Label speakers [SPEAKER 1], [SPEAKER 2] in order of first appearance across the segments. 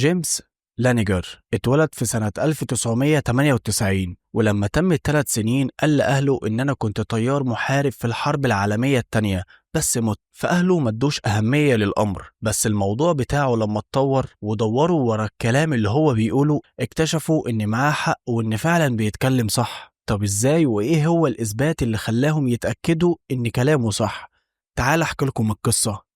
[SPEAKER 1] جيمس لانيجر اتولد في سنة 1998، ولما تم 3 سنين قال لأهله إن أنا كنت طيار محارب في الحرب العالمية التانية بس مت. فأهله ما ادوش أهمية للأمر، بس الموضوع بتاعه لما اتطور ودوروا ورا الكلام اللي هو بيقوله اكتشفوا إن معاه حق وإن فعلا بيتكلم صح. طب إزاي وإيه هو الإثبات اللي خلاهم يتأكدوا إن كلامه صح؟ تعال أحكي لكم القصة.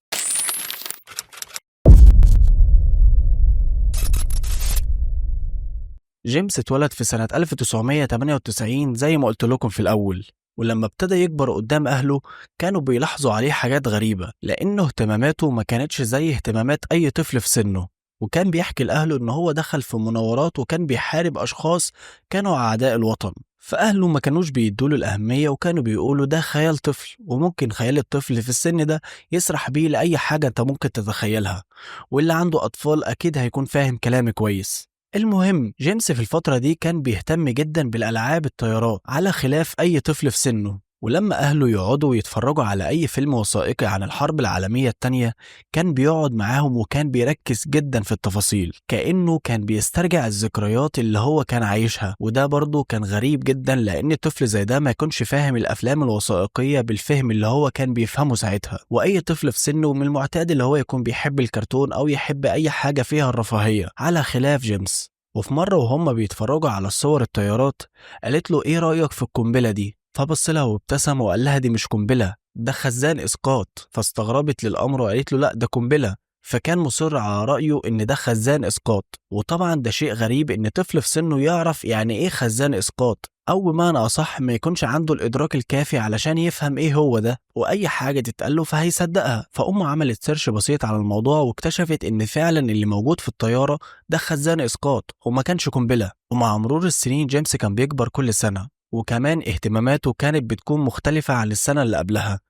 [SPEAKER 1] جيمس اتولد في سنة 1998 زي ما قلت لكم في الأول، ولما ابتدى يكبر قدام أهله كانوا بيلاحظوا عليه حاجات غريبة، لأنه اهتماماته ما كانتش زي اهتمامات أي طفل في سنه. وكان بيحكي لأهله إن هو دخل في مناورات وكان بيحارب أشخاص كانوا أعداء الوطن، فأهله ما كانوش بيدوله الأهمية وكانوا بيقولوا ده خيال طفل، وممكن خيال الطفل في السن ده يسرح بيه لأي حاجة أنت ممكن تتخيلها، واللي عنده أطفال أكيد هيكون فاهم كلامي كويس. المهم جيمس في الفترة دي كان بيهتم جدا بالألعاب الطيارات على خلاف أي طفل في سنه، ولما أهله يقعدوا ويتفرجوا على أي فيلم وثائقي عن الحرب العالمية التانية كان بيقعد معاهم وكان بيركز جدا في التفاصيل، كأنه كان بيسترجع الذكريات اللي هو كان عايشها. وده برضه كان غريب جدا لأن طفل زي ده ما يكونش فاهم الأفلام الوثائقية بالفهم اللي هو كان بيفهمه ساعتها. وأي طفل في سنه من المعتاد اللي هو يكون بيحب الكرتون أو يحب أي حاجة فيها الرفاهية، على خلاف جيمس. وفي مرة وهم بيتفرجوا على الصور الطيارات قالت له إيه رأيك في القنبلة دي؟ فبص لها وابتسم وقال لها دي مش قنبلة، ده خزان إسقاط. فاستغربت للأمر وقالت له لا ده قنبلة، فكان مصر على رأيه إن ده خزان إسقاط. وطبعا ده شيء غريب إن طفل في سنه يعرف يعني إيه خزان إسقاط، أو بمعنى أصح ما يكونش عنده الإدراك الكافي علشان يفهم إيه هو ده، وأي حاجة تتقاله فهيصدقها. فأمه عملت search بسيط على الموضوع واكتشفت إن فعلا اللي موجود في الطيارة ده خزان إسقاط وما كانش قنبلة. ومع مرور السنين جيمس كان بيكبر كل سنة، وكمان اهتماماته كانت بتكون مختلفة عن السنة اللي قبلها.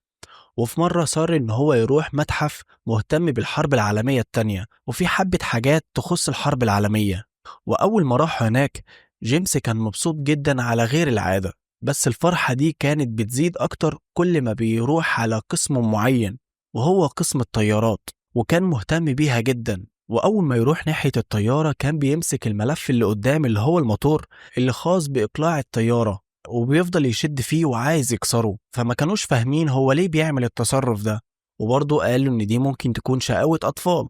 [SPEAKER 1] وفي مرة صار إن هو يروح متحف مهتم بالحرب العالمية التانية وفي حبة حاجات تخص الحرب العالمية. وأول ما راح هناك جيمس كان مبسوط جدا على غير العادة، بس الفرحة دي كانت بتزيد أكتر كل ما بيروح على قسم معين وهو قسم الطيارات، وكان مهتم بيها جدا. وأول ما يروح ناحية الطيارة كان بيمسك الملف اللي قدام اللي هو الموتور اللي خاص بإقلاع الطيارة وبيفضل يشد فيه وعايز يكسره، فما كانوش فاهمين هو ليه بيعمل التصرف ده. وبرضه قالوا إن دي ممكن تكون شقاوة أطفال،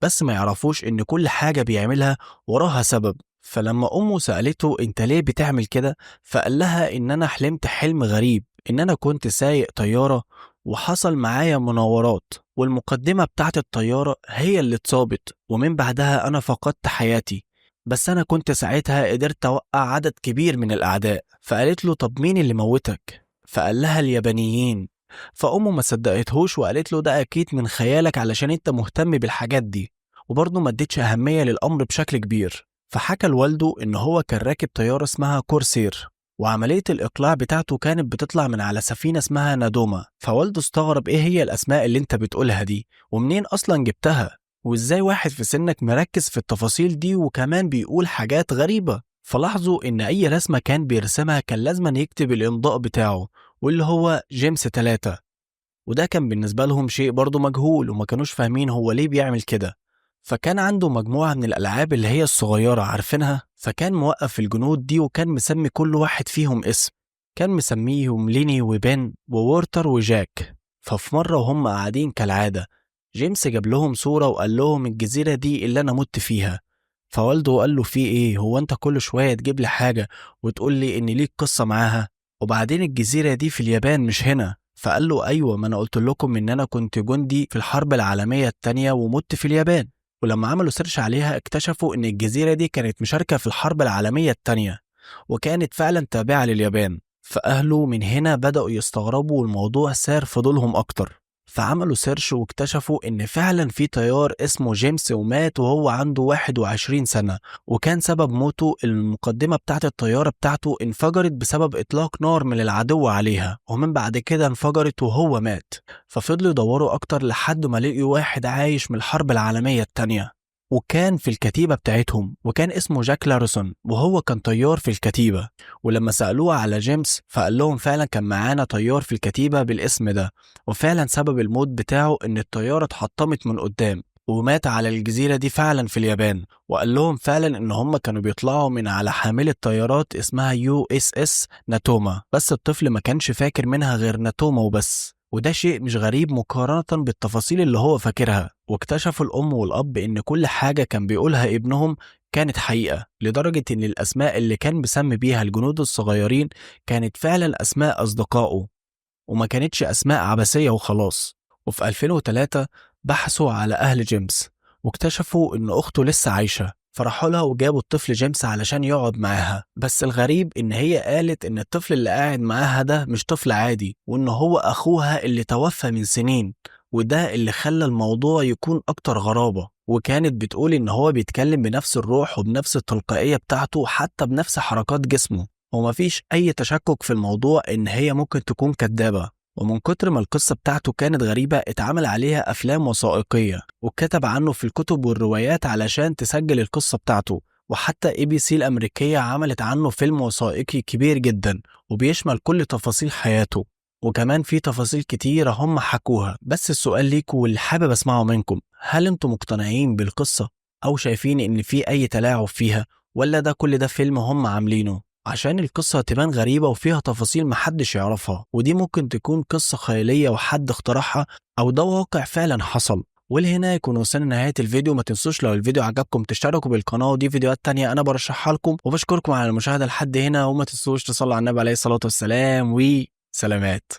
[SPEAKER 1] بس ما يعرفوش إن كل حاجة بيعملها وراها سبب. فلما أمه سألته أنت ليه بتعمل كده، فقال لها إن أنا حلمت حلم غريب، إن أنا كنت سايق طيارة وحصل معايا مناورات والمقدمة بتاعت الطيارة هي اللي اتصابت، ومن بعدها أنا فقدت حياتي، بس أنا كنت ساعتها قدرت أوقع عدد كبير من الأعداء. فقالت له طب مين اللي موتك؟ فقال لها اليابانيين. فأمه ما صدقتهوش وقالت له ده أكيد من خيالك علشان أنت مهتم بالحاجات دي، وبرضه ما اديتش أهمية للأمر بشكل كبير. فحكى لوالده إن هو كان راكب طيارة اسمها كورسير، وعملية الإقلاع بتاعته كانت بتطلع من على سفينة اسمها نادوما. فوالده استغرب إيه هي الأسماء اللي أنت بتقولها دي، ومنين أصلا جبتها، وإزاي واحد في سنك مركز في التفاصيل دي وكمان بيقول حاجات غريبة. فلاحظوا إن أي رسمة كان بيرسمها كان لازم يكتب الإمضاء بتاعه واللي هو جيمس 3، وده كان بالنسبة لهم شيء برضه مجهول وما كانوش فاهمين هو ليه بيعمل كده. فكان عنده مجموعة من الألعاب اللي هي الصغيرة عارفينها، فكان موقف الجنود دي وكان مسمي كل واحد فيهم اسم، كان مسميهم ليني وبن وورتر وجاك. ففي مرة وهم قاعدين كالعادة جيمس جاب لهم صورة وقال لهم الجزيرة دي اللي أنا مت فيها. فوالده قال له في إيه، هو أنت كل شوية تجيب لي حاجة وتقول لي إن ليك قصة معاها، وبعدين الجزيرة دي في اليابان مش هنا. فقال له أيوة ما أنا قلت لكم إن أنا كنت جندي في الحرب العالمية التانية ومت في اليابان. ولما عملوا search عليها اكتشفوا إن الجزيرة دي كانت مشاركة في الحرب العالمية التانية وكانت فعلا تابعة لليابان. فأهله من هنا بدأوا يستغربوا والموضوع سار فضولهم أكتر، فعملوا search واكتشفوا إن فعلا في طيار اسمه جيمس ومات وهو عنده 21 سنة، وكان سبب موته المقدمة بتاعت الطيارة بتاعته انفجرت بسبب إطلاق نار من العدو عليها، ومن بعد كده انفجرت وهو مات. ففضلوا يدوروا أكتر لحد ما لقيوا واحد عايش من الحرب العالمية التانية، وكان في الكتيبة بتاعتهم، وكان اسمه جاك لارسون وهو كان طيار في الكتيبة. ولما سألوه على جيمس فقال لهم فعلا كان معانا طيار في الكتيبة بالاسم ده، وفعلا سبب الموت بتاعه إن الطيارة اتحطمت من قدام، ومات على الجزيرة دي فعلا في اليابان، وقال لهم فعلا إن هم كانوا بيطلعوا من على حاملة طيارات اسمها USS ناتوما، بس الطفل ما كانش فاكر منها غير ناتوما وبس، وده شيء مش غريب مقارنة بالتفاصيل اللي هو فاكرها. واكتشفوا الأم والأب إن كل حاجة كان بيقولها ابنهم كانت حقيقة، لدرجة إن الأسماء اللي كان بيسمي بيها الجنود الصغيرين كانت فعلا أسماء أصدقائه وما كانتش أسماء عبثية وخلاص. وفي 2003 بحثوا على أهل جيمس واكتشفوا إن أخته لسه عايشة، فراحوا لها وجابوا الطفل جيمس علشان يقعد معاها. بس الغريب إن هي قالت إن الطفل اللي قاعد معاها ده مش طفل عادي، وإن هو أخوها اللي توفى من سنين، وده اللي خلى الموضوع يكون أكتر غرابة. وكانت بتقول إن هو بيتكلم بنفس الروح وبنفس التلقائية بتاعته، حتى بنفس حركات جسمه، ومفيش أي تشكك في الموضوع إن هي ممكن تكون كدابة. ومن كتر ما القصة بتاعته كانت غريبة اتعمل عليها أفلام وثائقية، واتكتب عنه في الكتب والروايات علشان تسجل القصة بتاعته، وحتى ABC الأمريكية عملت عنه فيلم وثائقي كبير جدا وبيشمل كل تفاصيل حياته، وكمان في تفاصيل كتيرة هم حكوها. بس السؤال ليكوا واللي حابب أسمعه منكم، هل انتم مقتنعين بالقصة أو شايفين إن في أي تلاعب فيها، ولا ده كل ده فيلم هم عاملينه عشان القصة تبان غريبة وفيها تفاصيل محدش يعرفها، ودي ممكن تكون قصة خيالية وحد اخترعها أو ده واقع فعلا حصل؟ ولهنا يكون وصلنا لنهاية الفيديو. ما تنسوش لو الفيديو عجبكم تشتركوا بالقناة، ودي فيديوهات تانية أنا برشحها لكم، وبشكركم على المشاهدة لحد هنا، وما تنسوش تصلوا على النبي عليه الصلاة والسلام، وسلامات.